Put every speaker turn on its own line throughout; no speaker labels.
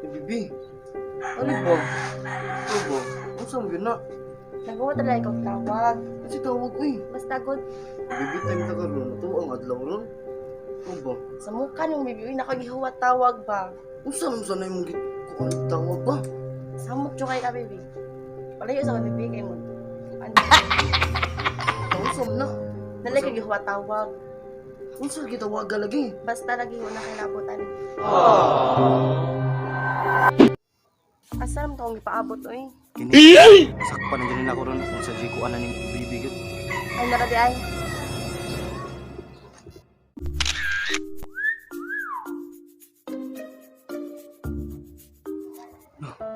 Bibi. Ano ba? Ano ba? Unsa mo yun na?
Nagawa talaga ikaw tawag.
Kasi tawag uy.
Basta good.
Bibi time ka karon, ato ang adlaw ron. Ano ba?
Sa mukha nung bibi, uy, nakagihuwa tawag ba?
Unsa man sa imong gikuan tawag ba?
Samok jud kay ka bibi. Palayo sa bibi kay mo. Ano?
Unsa man na?
Nalay kay gihuwa tawag.
Unsa gitawaga lagi?
Basta lagi wala kay labutan. Asa man tong gipaabot oy?
Kini. Sakpan na ganin ako ron kung sa gikuan na ning bibi gyud.
Ay nara di ay.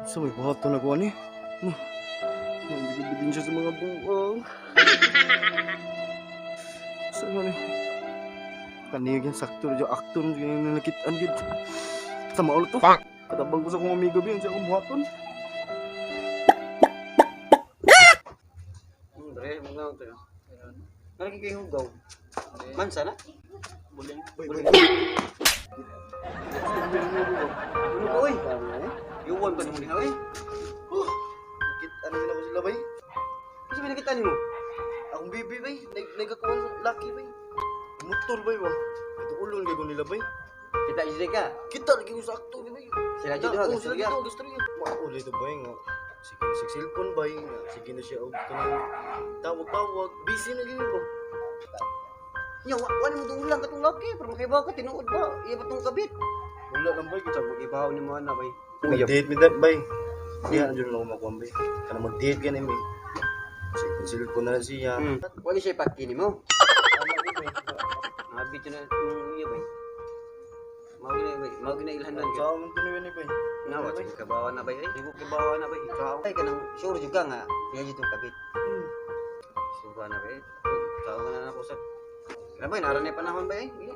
Unsa may buhat to nagawa ni? No. Nandito din siya sa mga buang. Sa ano ni? Kaniyag yan, sakto na dyan, aktor na dyan, nalakitaan dyan. Sa maulo to. Katabang ko sa kong amigo biyan, siya akong buhaton.
Dre, mga to. Nalagi kay hugaw. Mansa na? Buling.
Boy,
Buling.
boy.
Ano ka oy? Yuwan pa nimo diha oy.
Oh, Nakitaan na ako sila bay.
Kasi may nakita nimo.
Akong bibi bay, nagkakuha sa laki bay. Motor bay ba? Ito ulon kay ko nila bay.
Kita isdi ka.
Kita lagi ko sa aktor bay.
Sila jud
Oo,
ha,
sila
sila.
dito, gusto rin. Mauli ito bay nga. Sige na siya cellphone bay, nga. Sige na siya og kanang tawag-tawag, busy na gyud ba.
Nya wa wa nimo dulang katong laki pero makaibaw ka tinuod ba? Iya ba tong kabit?
Wala lang bay kita.
Magibaw nimo ana bay.
Mag-date mi dat bay. Di na jud ako makuan bay. Kana mag-date gani mi. Sige cellphone na lang siya.
Wala siya ipakini mo.
Tama gyud bay.
Nabit na itong iya bay. Mao gina bay, mao gina ilhanan ka.
Sa man tuloy ni bay.
Nawa sige kabawa na bay. Ay, kabawa na bay. Ikaw ay kanang sure jud ka nga iya jud tong kabit. Sure na bay. Tao na na ako sa. Grabe, nara na yung panahon bay. Ay.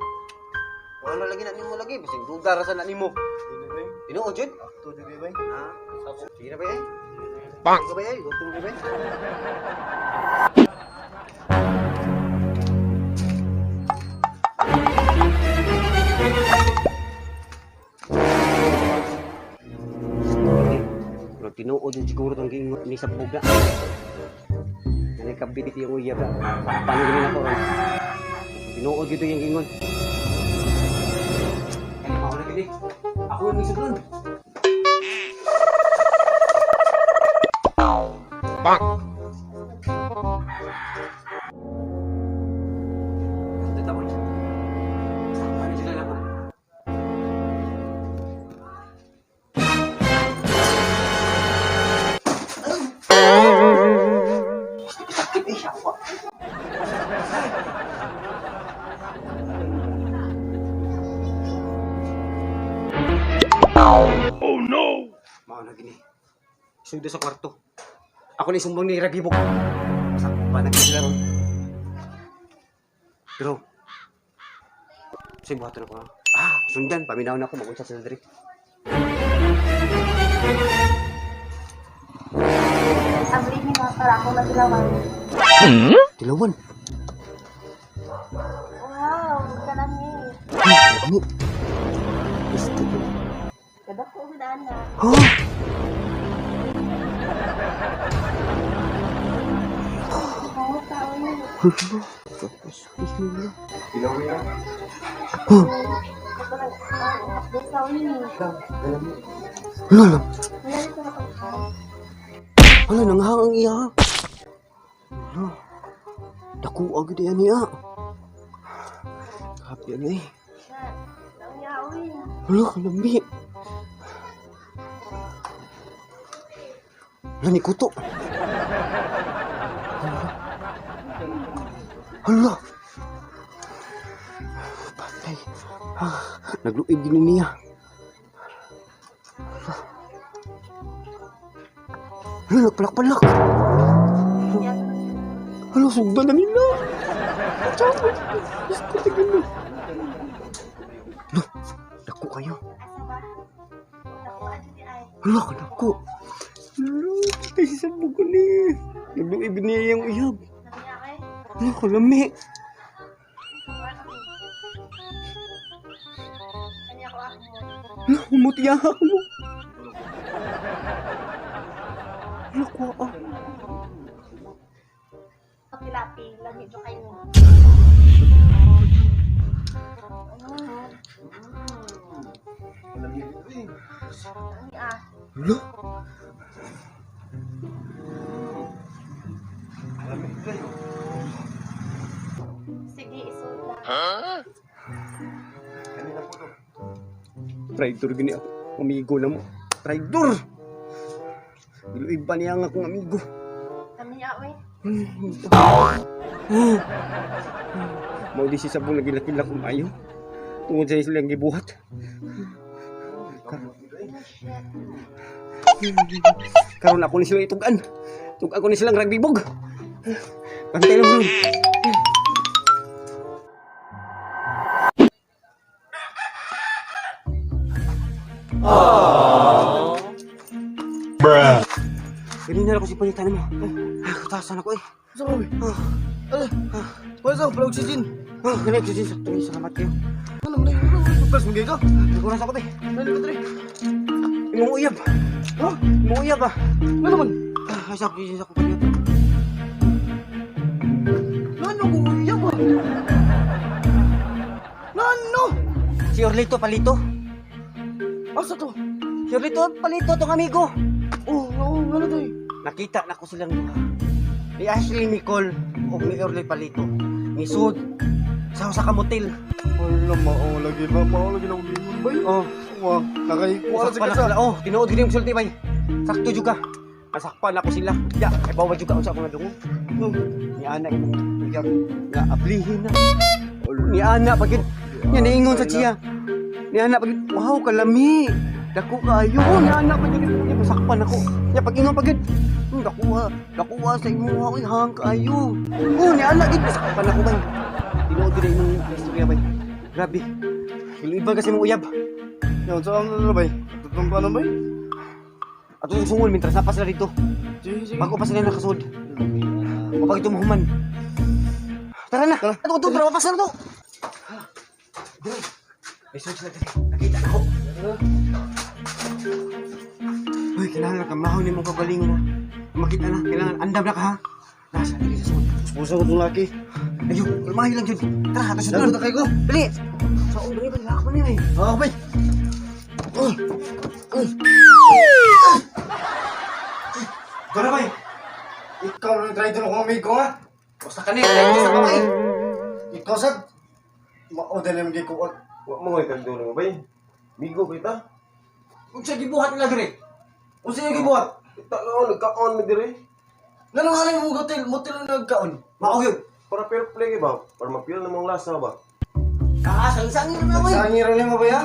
Wala lagi na nimo lagi, bising duda ra sa na nimo.
Dili bay.
Tinuod jud.
Akto jud bay.
Ha? Sige na bay. Ay. Bang. Sige bay, ay. Gutom na bay. Pero tinuod yung siguro itong giingon ni sa buga. Nanay kabit yung uyab. Paano ganun ako ron? Tinuod dito yung giingon. Ay, mauna gini. Ako yung isip. Bang! Dito ako. Ano sila na ako? Sakit eh, siya ako. Oh no! Mao na gini. Sudo sa kwarto. Ako ni sumbong ni Ragibok. Sakpa na sila ron. Pero, sa buhaton ako. Ah, sundan. Paminaw na ako. Magunsa sila diri.
Abli ni mga para ako matilawan.
Dilawan.
Wow, kalami.
Ay, lami. Gusto ko.
Kadako gud ana.
Huh?
Oo, tao yun.
Bismillah.
Ilaw ya.
Huh?
Sa yun.
Wala lang.
Wala rin sa kapag.
Wala, nanghang ang iya. Wala. Dako agad yan niya. Grabe yan eh. Wala, kalami. Wala, ni kuto. Hala. Hala. Patay. Ah, nagluib din niya. Hala. Hala, nagpalak-palak. Hala, sugdan na nila. Diyos ko, tignan mo. Hala, dako kayo. Hala, kadako. Hala, patay sa buko ni. Nagluib niya yung uyab. Hala, kalami. Hala, humot iyak mo.
Naku, ah.
Lapi-lapi, lami jud kayo. Lami ah.
Hala.
Sige, isod na.
Kanina po to.
Traitor gini ako. Amigo na mo. Traitor! Giluib pa niya ang akong amigo.
Lami ah, oy.
Mao di si Sabong nagilak-ilak kung ayo. Tungod sa silang gibuhat. Karon ako ni sila itugan. Tugan ko ni silang ragbibog. Bantay lang bro. Bruh. Ganun na ako si palitan mo. Ah, kutasan ako eh.
Sa kami? Ala, wala sa pala oxygen.
Ah, ganun oxygen. Sakto yun. Salamat kayo.
Ano man na? Pals mo ka?
Nagkuras ako be.
Ano ka tre?
Imong uyab.
Ha?
Imong uyab ah.
Ano naman?
Ah, sa oxygen sa ko palit.
Nano ko uyab ah? Nano?
Si Orlito Palito.
Asa to?
Si Orlito Palito tong amigo.
Oh, oo, ano to eh?
Nakita na ko silang duha. Ni Ashley Nicole ug ni Orly Palito. Ni Sud sa usa ka motel.
Wala, mao lagi ba? Mao lagi na akong gingon bay.
Oh,
Wa, nakaikuha sa
nasakpan na
kasa.
sila. Oh, tinuod gid yung sulti bay. Sakto jud ka. Nasakpan ako sila. Ya, kay bawal jud ka unsa akong nadungog.
Oh,
Ni ana imong uyab nga ablihin na. Ni ana pagid. Nya niingon sa siya. Ni ana pagid, wow kalami. Dako kaayo. Oh, ni ana pagid. Nya masakpan ako. Nya pag-ingon pagid. Dakuha, dakuha sa imuha oy hang kaayo. Oh, ni ana gid masakpan ako bay. Tinuod gid imong istorya bay. Grabe. Iba kasi mong uyab.
Yan, saan na bay? Tutong pa na bay?
Ato yung sungol mintras na pa sila dito.
Sige, sige.
Bago pa sila nakasud. Kapag ito mahuman. Tara na!
Tara.
Ato, ato, tara, papas na to! Dire! May sud sila dire. Nakita na ako. Uy, kailangan ka mahon ni mong kagalingon ha. Makita na, kailangan andam na ka ha. Nasa diri sa sud.
Puso ko itong laki.
Ayun, kalmahin lang yun. Tara, ato sa
Dagot na kayo ko.
Dali! Sa ulo ni ba, ako niya eh.
Ah, bay. Oh. Oh.
Tara bay!
Ikaw na try to akong amigo ha.
Basta ka niya, dahil sa kamay.
Ikaw sad. Mao din ang gikuan.
Wa mo ngay kaldo mo bay. Migo kita.
Kung sa gibuhat nila dire.
Unsa yung gibuhat?
Kita na nagkaon mi dire.
Nganong halay mo hotel, motel na nagkaon.
Mao yun.
Para fair play ba? Para mapil na mong lasa ba?
Ah, sang-sangin na bay.
Sangir na mo ba ya?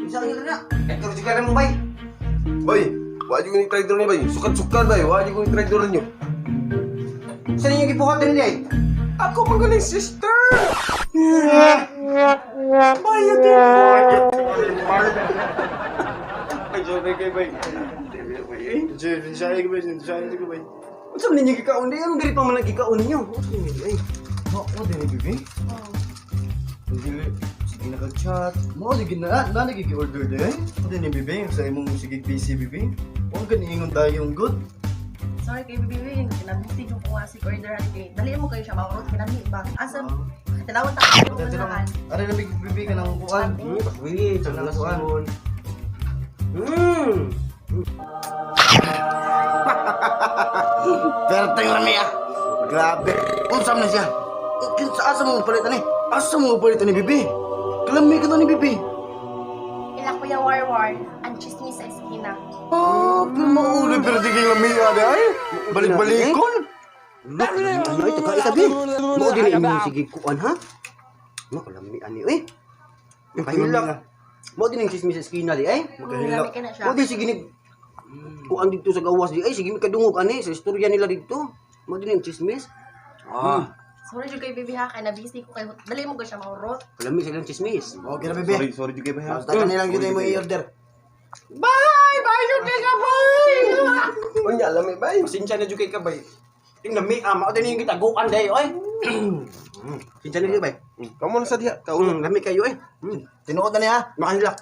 Sang-sangin na. Eh, pero juga mo bay.
Bay, wa jud ni traitor ni bay. Sukad-sukad bay, wa jud ni traitor ninyo.
Sa ninyo gibuhat din niya eh.
Ako man galing sister.
Bayad din.
Ay, sorry kay bay.
Jay, siya ko ba? Siya ko ba?
Unsa man ninyo gikaon di? Anong diri pa man nagikaon ninyo? Unsa ninyo ay?
Mao din ni bibi.
Oh.
Dili sige na chat. Mao di gina na nagigi order din. Mao din ni bibi sa imong sige PC bibi. Wa gani ingon tayo yung good.
Sorry kay baby, kinabisi jud ko nga si order ani kay. Dali mo kayo siya maurot kinami ba? Asa tinawag ta ko
Tara, Are na bibi ka ng kuan.
Wait,
Tanang kuan. Perteng lami ah. Grabe. Unsa man siya? Kinsa asa mo palit ani? Asa mo palit ani bibi? Kalami ka to ni bibi.
Ila Kuya Warwar, ang chismis sa eskina.
Ah, pero maulo pero di kay lami ade ay. Balik-balikon.
Ano ito ka itabi? Mao din imong sige kuan ha? Ano kalami ani eh. Kahilak. Mao din ang chismis sa eskina di ay.
Magkahilak.
Lami ka na siya.
Mao din sige ni kuan dito sa gawas di ay sige mi kadungog ani sa istorya nila dito. Mao din ang chismis.
Ah,
Sorry jud kay baby ha, kay nabisi ko kay dali mo kayo siya maurot.
Kalami silang chismis.
okay na bibi.
Sorry, sorry jud kay bay. ha.
Basta kanilang gyud mo i-order.
Bye! Bye jud kay ka bye!
Unya lami bay.
Pasensya na jud kay ka bay. Tingnan mi ah, mao din yung gitaguan day oy. Pasensya na jud bay.
Kamo na sa diha. Kaon.
Lami kayo eh.
Tinuod na niya.
Makahilak.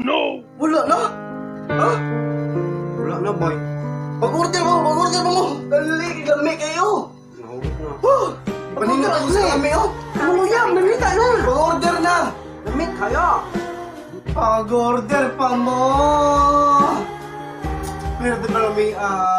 no! Wala na? Ha?
Wala na, boy.
Pag-order mo, pag-order mo mo. Dali, lami kayo.
Nahugot na.
Huh! Paningat ako sa lami, oh.
Ano yan? Nangita na.
Pag-order na.
Lamig kayo.
Pag-order pa mo. Pero di ba lami, ah.